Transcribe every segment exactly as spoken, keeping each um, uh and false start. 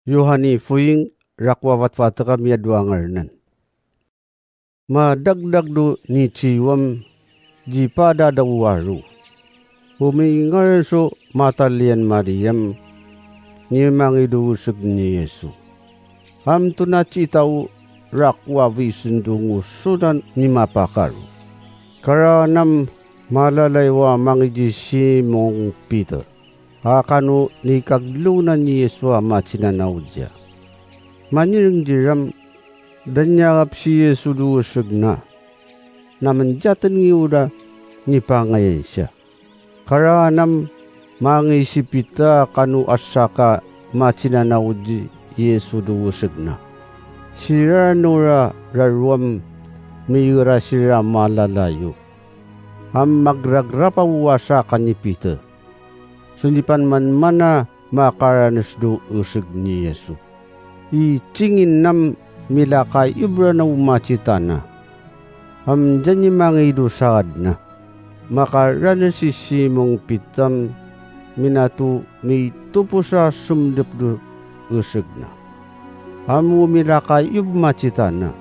Yohani Foing, rakowa fatfatek a miyadowa ngarnen. Madagdag do niciwam di padadaw o aro. O mingaran so Mataliyan Mariyam, nimangido o seg ni Yesu. Amto na citaw rakowa visen do ngosodan ni mapakaro. Karanam malalay wa mangiji Simong Peter. A kano nikaglonan ni Yesu a macinanaw diya. Manireng diram, da niya kapsi Yesu do seg na. Na menjaten ngiyo da nipangayan siya. Karanam mangisipita kano asaka macinanaw di Yesu do seg na. Sirano ra rarowam miyora sira malalayo. Am magragrapa o asaka ni Peter. So nipanmanmana makaranes do seg ni Yesu. I cingin nam milakayob rana o macitana. Am diyan i mangido saad na. Makaranes i Simong Peter am minato mitopos a somdep do seg na. Am o milakayob macitana.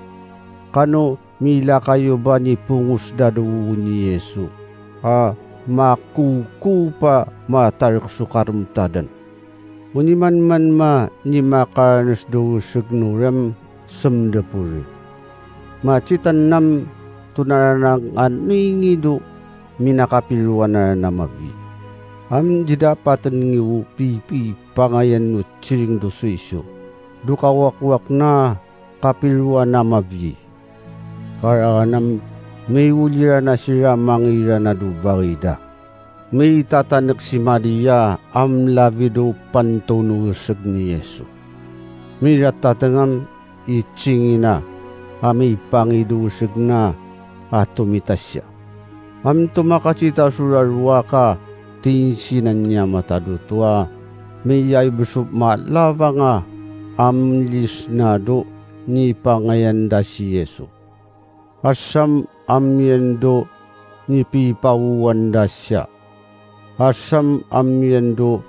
Kano milakayob a nipongos da do o ni Yesu a makoko pa matarek so karemtadan. O nimanman ma ni makaranes do seg no rem semdepo ri. Macitan nam to na rana ngani ngido minakapirowan a rana mabi. Am di dapaten ngiyo pipipangayan o ciring do soiso. Do kawakowak na kapirowan a mabi. Karanam miwoli rana sira mangiran a do bangida. Mitatanek si Maria am labi do pantono seg ni Yesu. Miratateng am i cingina a mipangido seg na a tomitas siya. Am to makacita so rarowak a tinsinan niya matad oto a miyaib so malabang a am lisna do nipangayan da si Yesu. Asam am iyan do nipipawowan da siya. Asam am iyan do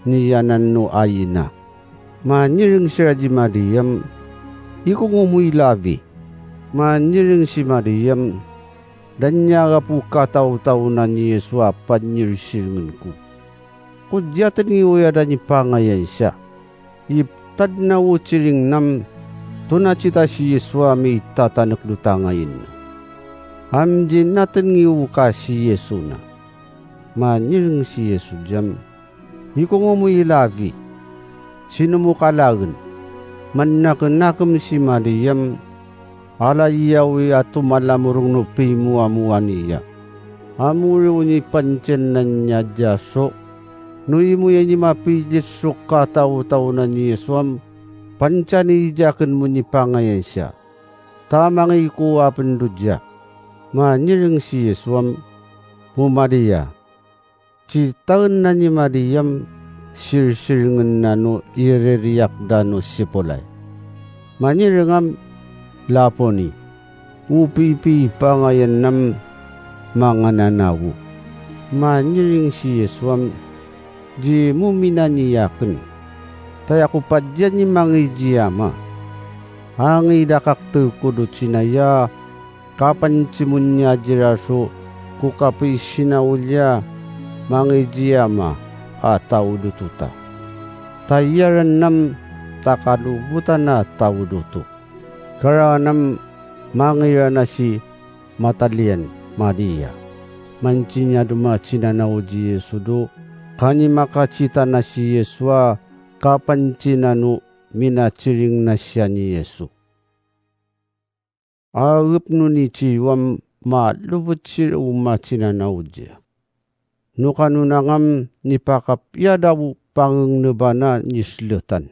niyanan o ayina. Manireng siya di Maria am, ikongo mo i labi. Manireng si Maria am, da niya kapo kataotaona ni Yesu a panyirsirengen ko. Ko diyaten ngiyo aya da nipangayan siya. Iptad na o ciring nam to na cita si Yesu a mitatanek do tangayin na. Am di naten ngiyo ka si Yesu na. Manireng si Yesu di am, ikongo mo i labi. Sino mo kalagen? Manakenakem si Maria am, ala iyawi a tomalamorong no pimowamowan iya. Amori o nipantiyanan iyan a diyaso. No imo iyan i mapidit so kataotaona ni Yesu am, pantiyani i diyaken mo nipangayan siya. Ta mangikowa pen do diya. Manireng si Yesu am, o Maria. Citaen na ni Maria am, sirsirengen na no iririyak da no sipolay. Manireng am, Laponi, o pipipangayan am mangananawo. Manireng si Yesu am, di mo minaniyaken. Taya ko padiyan i mangiji Ama. Angida ka ktekod o cinaya, kapancimon niya dira so ko kapisinawol iya mangiji Ama a taw doto ta. Tayaren nam ta kalobotan a taw doto. Karanam mangiran a si Mataliyan Maria. Mancin iyan do macinanaw di Yesu do, kani makacita na si Yesu a kapancinan o minaciring na siya ni Yesu. Agep no niciwam malobot sira o macinanaw diya. No kano nangam nipakapiya da o pangengneban a nisletan.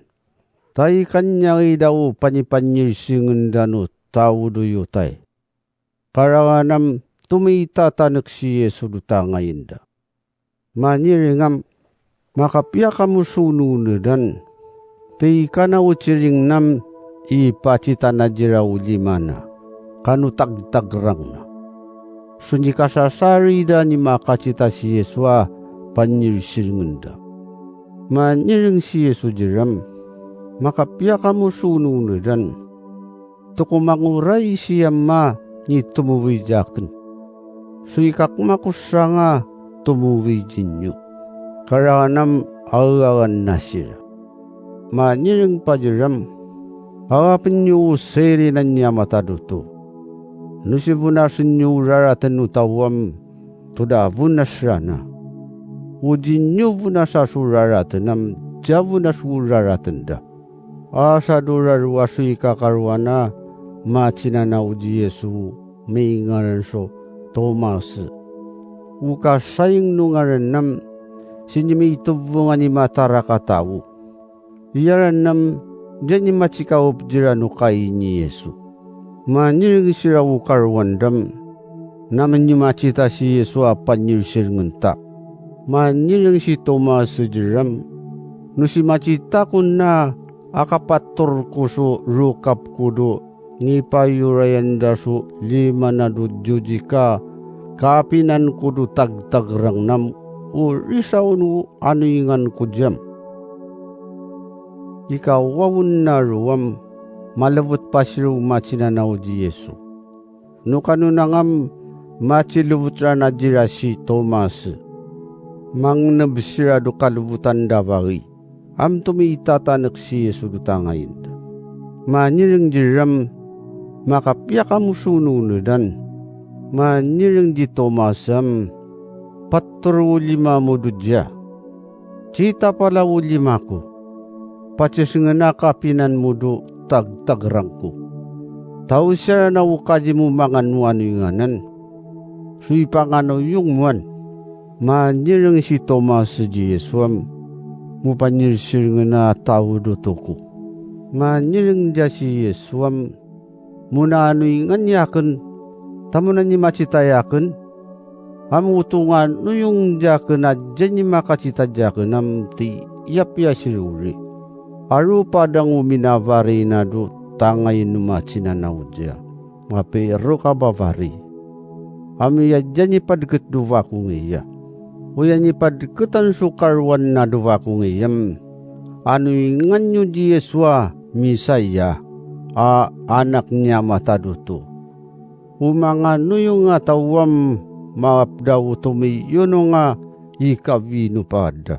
Tay kanyangida o panipanyirsingen da no taw do yotay. Karanam tomitatanek si Yesu do tangayin da. Manireng am, makapiya kamo so nonedan. Tay kana o ciring nam ipacita na dira o lima na. Kano tagtagrang na. So nikasasari da ni makacita si Yesu a panyirsirengen da. Manireng si Yesu diram. Makapiya kamo so ononed an, to ko mangoray si Ama niyo tomowid akn. So ikakma ko sanga tomowid niyo. Karaanam a aganasira. Manireng padiram, agapn iyo o sirinan iyan matad oto. No si bonasn iyo o raratn o taw am, to da bonas rana. O di niyo bonasa so raratn am, di a bonas o raratn da. Asad o rarwa so ikakarowa na, matsinana o di Yesu, mingaran so Tomas. O kasaing no ngaran am, sii niyo mitobongan i matarak a taw. Iyaran am, di niyo matsikaop diran o kaini Yesu. Manireng sira o karowan dam, na mani matsita si Yesu a panyirsirengen ta. Manireng si Tomas diram, no si matsita ko na a kapator ko so rokap ko do, nipayorayan da so lima na do diyodika, kapinan ko do tagtag rang nam, o risaon o anoingan ko diyam. Ika wawen na rowam, malebet pa siro matsinana o di Yesu. No kano nangam, matsilebet rana dira si Tomas. Mangneb sira do kalebetan da bagi. Amto mitatanek si Yesu do tangayin da. Manireng diram, makapiya kamo so ononed an. Manireng di Tomas am, pator o lima mo do diya. Tsita pala o lima ko. Patsisengena kapinan mo do tagtag rang ko. Taw siyaran a o kadi mo mangan o anoingan an. So ipanganoyong mo an. Manireng si Tomas di Yesu am, mo panyirsirengen a taw do toko. Manireng diya si Yesu am, mo na anoingan iyan aken, ta mo na niyo matsita iyan aken. Amo oto nga anoyong diyaken a diya niyo makatsita diyaken am ti iyapiya siro ori. Aro padang o minabari na do tangayin o matsinana o diya. Mapiya ro kababari. Amo iya diya niyo padeket do bako ngiya. O iya niyo padeketan so karowan na do bako ngiya am. Anoingan iyo di Yesu a Misaya a anak niyan matad oto. O manganoyong a taw am, mapda o tomiyonong a ikabinopad.